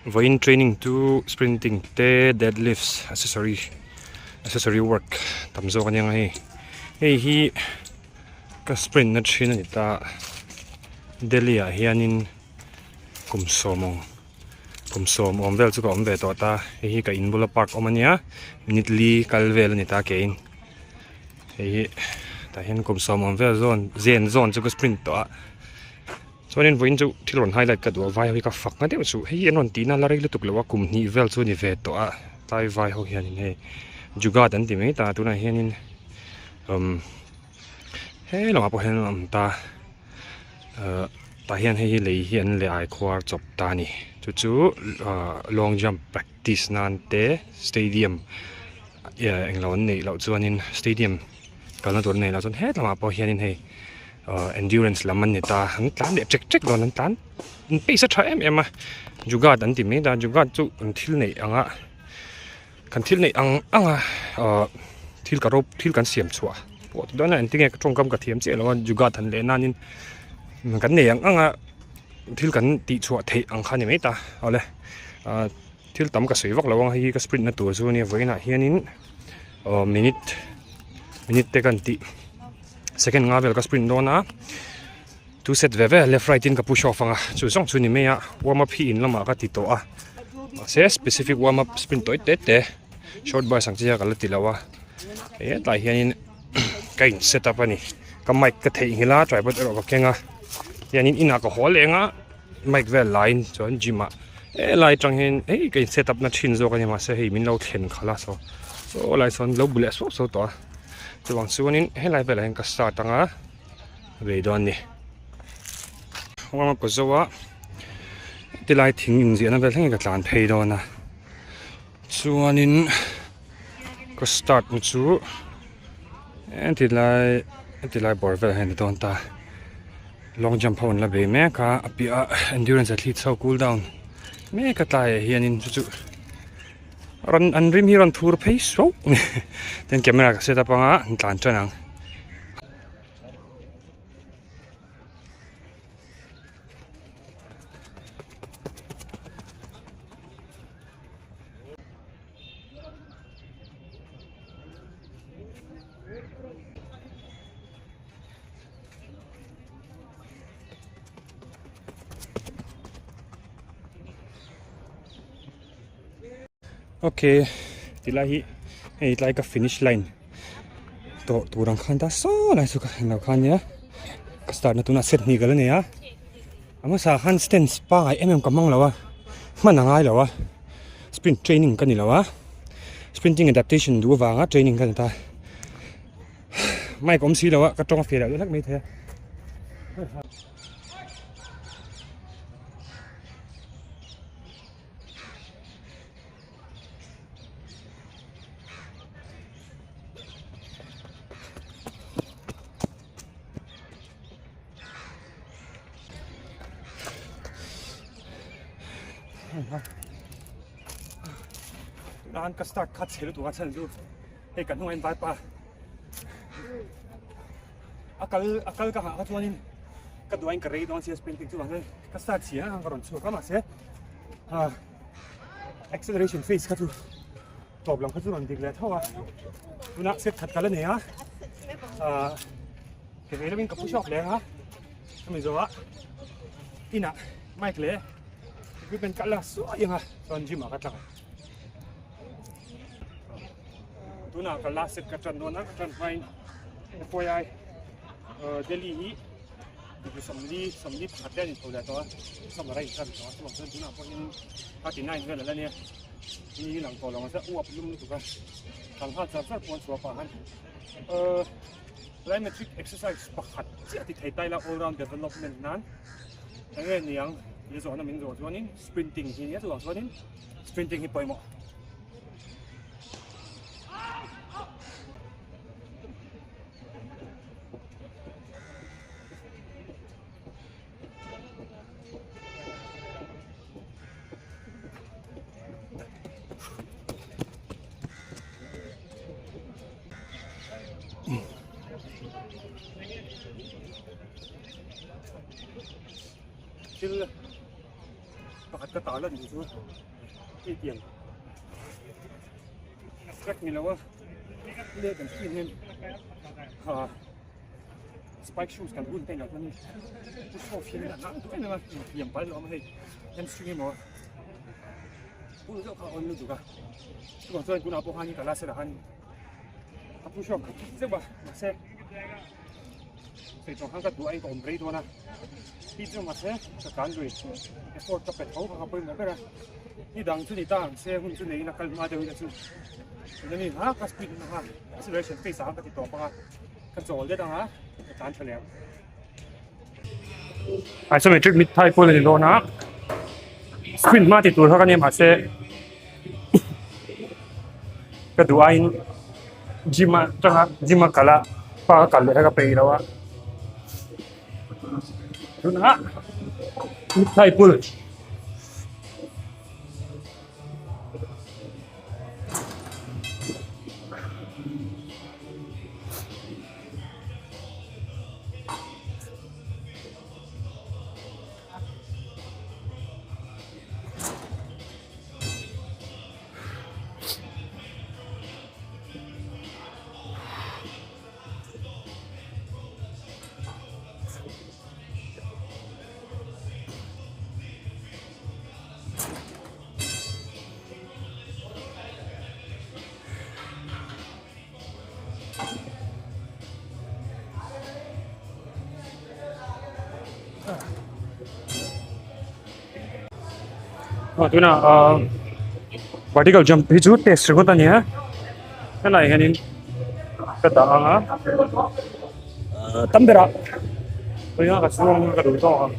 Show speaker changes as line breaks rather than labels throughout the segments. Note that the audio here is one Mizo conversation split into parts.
Vawiin training chu sprinting te deadlifts accessory accessory work tam zawk ania hei hei hi ka sprint na thin a ni ta Delhi ah hianin kum sawm awng kum sawm awm vel chu ka awm ve tawh ta hei hi ka in bula park awm ania minute li kal vel a ni ta keiin hei hi tah hian kum sawm awm vel zawn zen zawn chu ka sprint tawh a. Chuanin vawiin chu thil rawn highlight ka duh a vai ho hi ka fak nga deuh chu hei an rawn tihna la rei lutuk lo a kum hnih vel chu a ni ve tawh a tlai vai ho hianin hei jugat an ti mai ta tunah hianin umm he lamah pawh hian an awm ta ahh tah hian hei hi lei hi an leh ai khuar chawp ta a ni chu chu ahh long jump practice nan te stadium englo an neih loh chuanin stadium kalna tur an neih loh chuan he lamah pawh hianin hei. Ahh endurance lam an ni ta an tlan leh ṭek ṭek dawn an tlan an pace a ṭha em em a jugat an ti mai ta jugat chu an thil neih ang a kan thil neih ang ang a ahh thil ka ro thil kan siam chhuah pawh ti dawn a engtin nge ka tawngkam ka thiam chiah lo a jugat han leh nanin kan nei ang ang a thil kan tih chhuah theih ang kha a ni mai ta awle ahh thil tam ka sawi vak lo ang hei hi ka sprint na tur chu a nia vawiinah hianin aw minute minute te kan tih. Second nga vel ka sprint dawn a two set ve ve left right in ka push off anga chu zawng chu ni mai a warm up hi in lamah ka ti tawh a mahse specific warm up sprint tawih te te short burst ang chi kha ka la ti lo a hei hetlai hianin ka in set up a ni ka mic ka theihnghilh a tripod erawh ka keng a hianin inah ka haw leng a mic vel laiin chuan gym ah helai atang hian hei ka in set up na thin zawk a ni mahse hei min lo thlen khalh a saw saw lai sawn lo bu leh suau suau tawh a. Chuvang chuanin helai velah hian ka start anga bei dawn a ni. Warm up ka zo a tilai thing inziahna vel thlengin ka tlan phei dawn a chuanin ka start na chu tilai tilai bawr velah hian a ni dawn ta long jump ho an la bei mek a a piahah endurance athletes ho cool down mek a tlaiah hianin chu chu. Rawn an rim hi rawn thur phei suau tin camera ka set up anga an tlan tan ang. Ok tilai hi hei tlai ka finish line tawh tur ang khan ta saw lai chu ka lo khan nia ka start na tunah set hnih ka la nei a a hmasa khan stance pangai em em ka hmang lo a hman a ngai lo a sprint training ka ni lo a sprinting adaptation duh avanga training ka ni ta mic awm si lo a ka tawng a feh loh hlek mai thei a. Nan ka start kha chhe lutuk a chhan chu hei kan hnungah hian vaipa a kal a kal ka nghah kha chuanin ka duain ka rei dawn sia sprinting chu vang hian ka start chhia a ka rawn chhuak a mahse ah acceleration phase kha chu tawp lam kha chu rawn dik leh tho a tunah set khat ka la nei a ah ke vei lamin ka push off leng a chumi zawhah inah mic leh equipment ka la suai ang a chuan gym ah ka tlang tunah ka last set ka tan dawn a ka tan hmain FYI Delhi hi degree sawmli sawmli pakhat te a ni tho leh tawh a summer a intan tawh a chuvang chuan tunah pawhin 39 vel a la nia ni hi lang tawh lo mahse uap lum lutuk a thang nghal char char pawh an chhuah pah khan plyometric exercise pakhat chiah ti thei taila all round development nan enge niang ni zawhna min zawh chuanin sprinting hi nia chuvang chuanin sprinting hi pawimawh. Thil pakhat. pakhat ka tah lan duh chu hei tiang track ni lo a leh kan screen hian ha spike shoes kan bun te lo chuan push off hian a nang duh em em a inhliam palh lo awm a hei hamstring emaw bul deuh kha a awn lutuk a chuvang chuan tunah pawh khan ka la set ah khan ka push off khat zeuh a mahse Sawi tawh khan ka duh aiin ka awm rei dawn a, hi chu mahse ka tlan lui effort ka pe tho kha ka pawimawh ber a, ni dang chu ni ta ang se hun chu neiin a kal hma deuhin a chu tuna mi hma ka speed na kha acceleration phase ah khan ka ti tawp ang a, ka chawl det ang a ka tlan tha leh ang. Isometric mid thigh pull a ni dawn a, sprint hma ti tur kha ka nia mahse ka duh aiin gym a tanga gym a kal a pa ka kal leh kha ka peih lo a tunah mid thigh pull. Tuna vertical jump hi chu test ringawt a nia helai hianin ka dah ang a tam berah tui nga ka chuang ka duh tawk ang.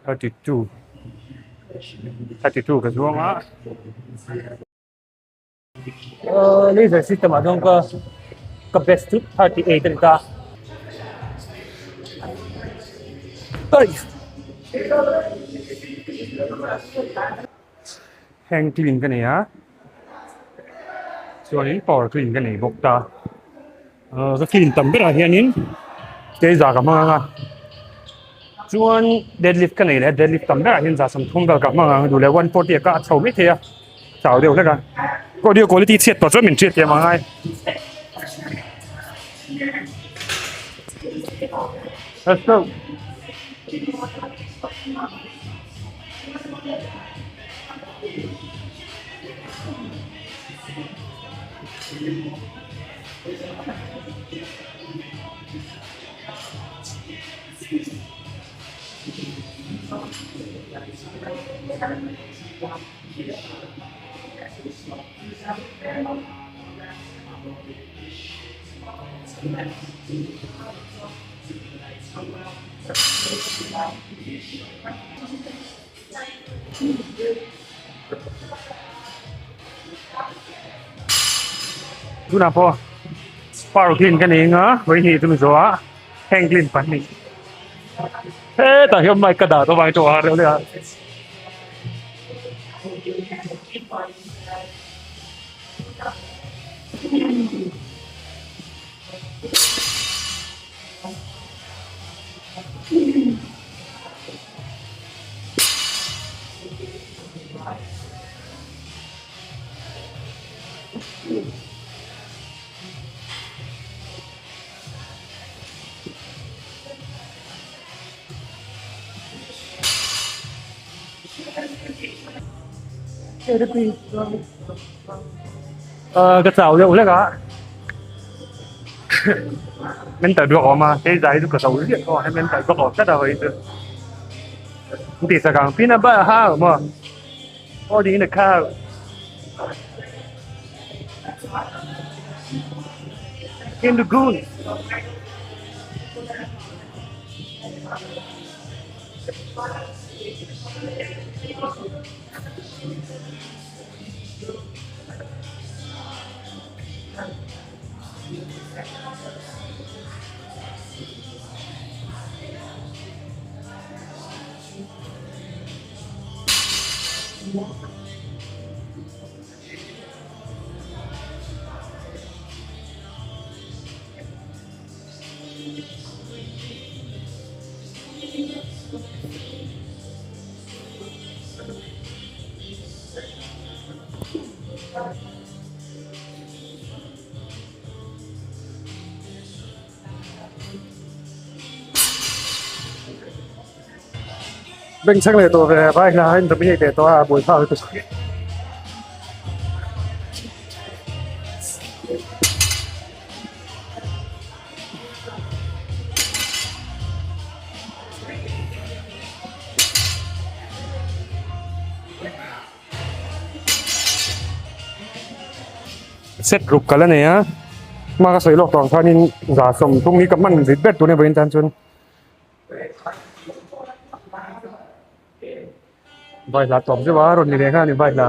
32 32 ka zuang a laser system ah chuan ka ka best chu 38 a ni ta hang clean ka nei a chuanin power clean ka nei bawk ta ka clean tam berah hianin keiza ka hmang ang a chuan deadlift ka nei leh a deadlift tam berah hian za sawmthum vel ka hmang ang duh leh 140 ah ka a chho mai thei a chau deuh hlek a audio quality chhiat tawh chuan min hriat thiam ang ai let's go. Tunah pawh power clean ka nei anga vawihnih chu mi zawh a hang clean pahnih hetah hian mic ka dah tawh avangin chu a har deuh hle a. Ka chau deuh hlek a mental block a awm a hei zai chu ka zo riat tawh a hei mental block a awm tlat a hawi chu an tih sak ang peanut butter ha a awm a holding in the car in the goon. Bengchheng leh tawh ve vai hla in rami hei teh tawh a buai phak lutuk. Set ruk kal a nei a hma ka sawi lawk tawh ang khanin za 30 hi ka hman rit ber tur nia vawiin tan chuan vai hla tawp zeuh a rawn ni leh nghal a ni vai hla.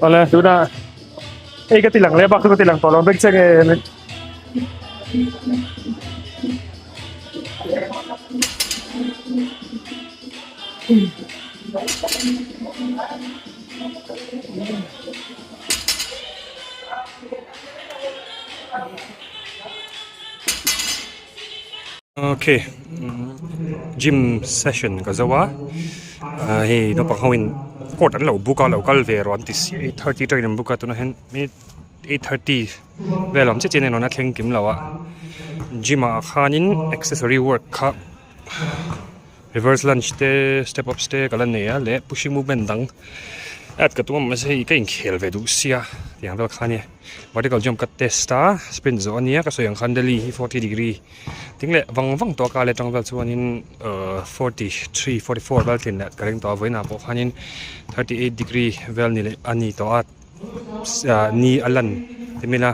Awle tunah hei ka ti lang leh bak chu ka ti lang tawh lo beng che nge Okay gym session ka zo a ah hei naupang ho in court an lo book a lo kal ve rawh an ti si 8:30 atangin an book a tunah hian minute 8:30 vel awm chiah chiah in a thleng kim lo a gym ah khanin accessory work kha reverse lunge te step ups te ka la nei a leh pushing movement dang add ka tum a mahse hei ka inkhel ve duh sia tiang vel kha ania vertical jump ka test a sprint zawh ania ka sawi ang khan Delhi hi 40 degree ting leh vang vang tawh a kal atang vel chuanin ahh 43 44 vel tlin leh ka ring tawh a vawiinah pawh khanin 38 degree vel ni leh a ni tawh a ah ni a lan ti mai ila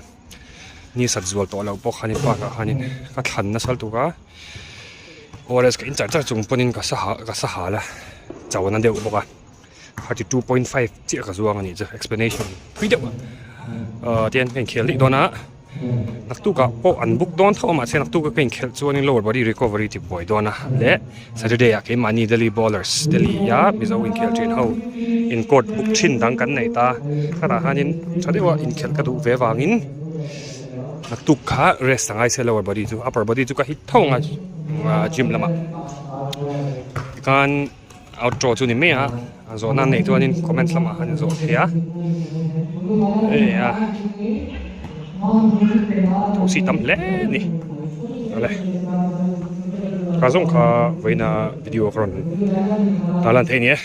ni sat zual tawh loh pawh khanin park ah khanin ka thlan nasa lutuk a. ORS ka in char char chung pawhin ka sa ka sa hal a chauh na deuh bawk a 32.5 chiah ka zuang a nih chu explanation pui deuh a tian ka inkhel daih dawn a naktukah pawh an book dawn tho a mahse naktuka ka inkhelh chuanin lower body recovery ti buai dawn a leh Saturday ah keimahni Delhi bowlers Delhi a Mizo inkhel thin ho in court book thin dang kan nei ta khatah khanin tha deuha inkhelh ka duh ve vangin. Naktuk kha rest a ngai se lower body chu upper body chu ka hit tho ang a gym lamah tikhan outro chu ni mai a a zawhna neih chuanin comments lamah khan in zawh thei a hei a thosi tam hle a ni awle ka zawng kha vawiina video ka rawn tarlan theih a ni e.